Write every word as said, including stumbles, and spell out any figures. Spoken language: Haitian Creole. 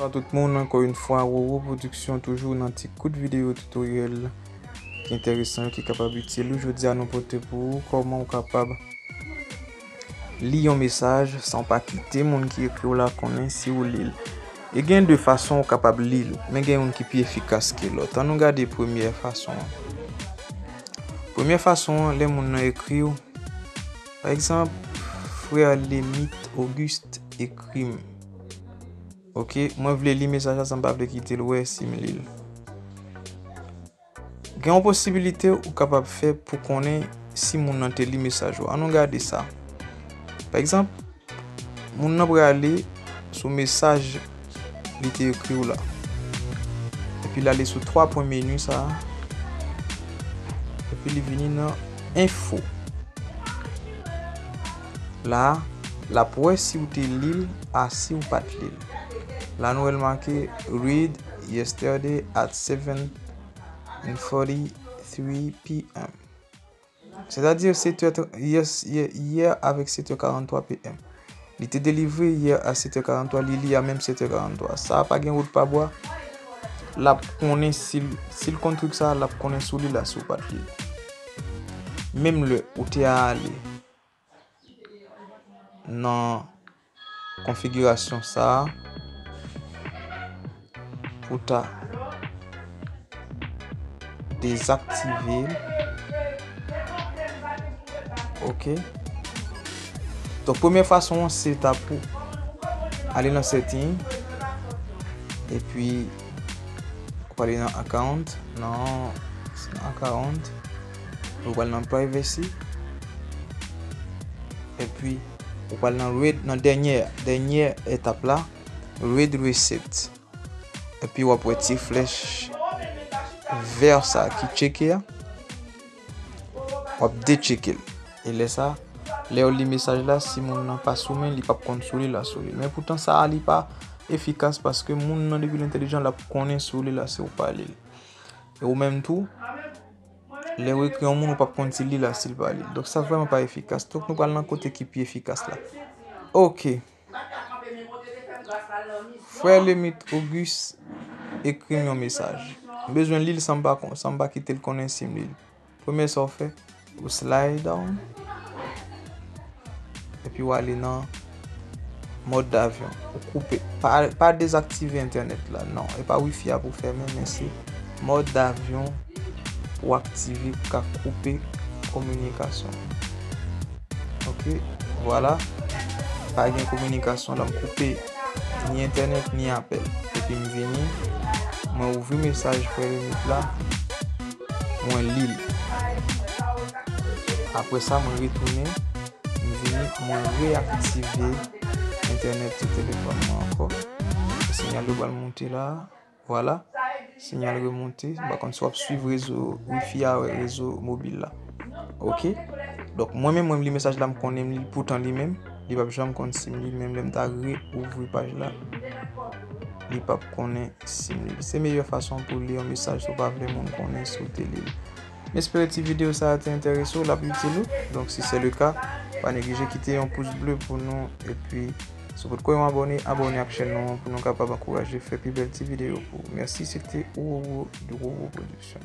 Bonjou tout moun, ankò yon fwa, Roro Production toujou nan ti kout videyo tutoriel ki enteresan yo, ki kapab itil ou. Jodi a nou pote pou ou kòman ou kapab li yon mesaj san w pa kite moun ki ekri w la konnen si w li l. E gen de fason ou kapab li l, men gen youn ki pi efikas ke lòt. Ann nou gade premyè fason an. Premyè fason an, lè moun nan ekri w, pa egzanp, frè Lemit Auguste ekri m. Oke, mwen vle li mesaj la san m pa vle kite l wè si m li l. Gen yon posibilite ou kapab fè pou konnen si moun nan te li mesaj ou. Ann nou gade sa. Pa egzanp, moun nan prale sou mesaj li te ekri w la. Epi l ale sou twa pwen meni sa a. Epi li vini nan enfo. La, l ap wè si w te li l a si w pa t li l. La nou wè l make read yesterday at seven and forty-three p m. Sètadi sèt è, yè, yè, yè avèk sèt è karantwa p m. Li te delivre yè a sèt è karantwa, li li a menm sèt è karantwa. Sa a pa gen wout pa bwa. L ap konnen si l, si l konn trik sa a, l ap konnen si w li l a si w pa t li l. Menm lè ou te ale nan konfigirasyon sa a pou ta dezaktive l. Oke. Donk, premyè fason an, se ta pou ale nan setting, epi ou prale nan account, nan, se nan account, ou prale nan privacy, epi ou prale nan read, nan dènyè, dènyè etap la, read receipt. Epi w ap wè ti flèch vè sa ki tcheke a, w ap detcheke l. E lè sa, lè w li mesaj la, si moun nan pa sou men, li p ap konn si w li l a si w li l. Men poutan sa a, li pa efikas paske moun nan depi l entèlijan, l ap konnen si w li l a si w pa li l. E ou menm tou, lè w ekri yon moun, ou p ap konn si l li l a si l pa li l. Donk sa vrèman pa efikas. Donk nou pral nan kote ki pi efikas la. Oke. Frè Lemit Auguste ekri m yon mesaj. M bezwen li l san m pa kon, san m pa kite l konnen si m li l. Premye sa w fè, ou slide down. Epi w ale nan mòd davyon. Ou koupe. Pa, pa dezaktive entènèt la, non. E pa wifi a pou fèmen, men se mòd davyon pou aktive, pou ka koupe kominikasyon. Oke, vwala. Pa gen kominikasyon la, m koupe ni entènèt, ni apèl. Epi m vini, mwen ouvri mesaj frè Lemit la, mwen li l. Apre sa, mwen retounen, m vini, mwen reyaktive entènèt sou telefòn mwen ankò. Siyal yo pral monte la. Vwala, siyal remonte. M pa konn si w ap swiv rezo wifi a, rezo mobil la. Oke. Donk, mwen menm, mwen m li mesaj la, m konnen m li l, poutan li menm, li p ap janm konn si m li l, menm lè m ta reouvri paj la, li p ap konnen si m li l. Se meyè fason pou li yon mesaj si w pa vle moun konnen si w te li l. M espere ti videyo sa a te enterese w, l ap itil ou. Donk, si se le ka, pa neglije kite yon pous ble pou nou, epi si w potko yon abòne, abòne ak chèn nou an pou nou kapab ankouraje fè pi bèl ti videyo pou ou. Mèsi, se te Roro de Roro Production.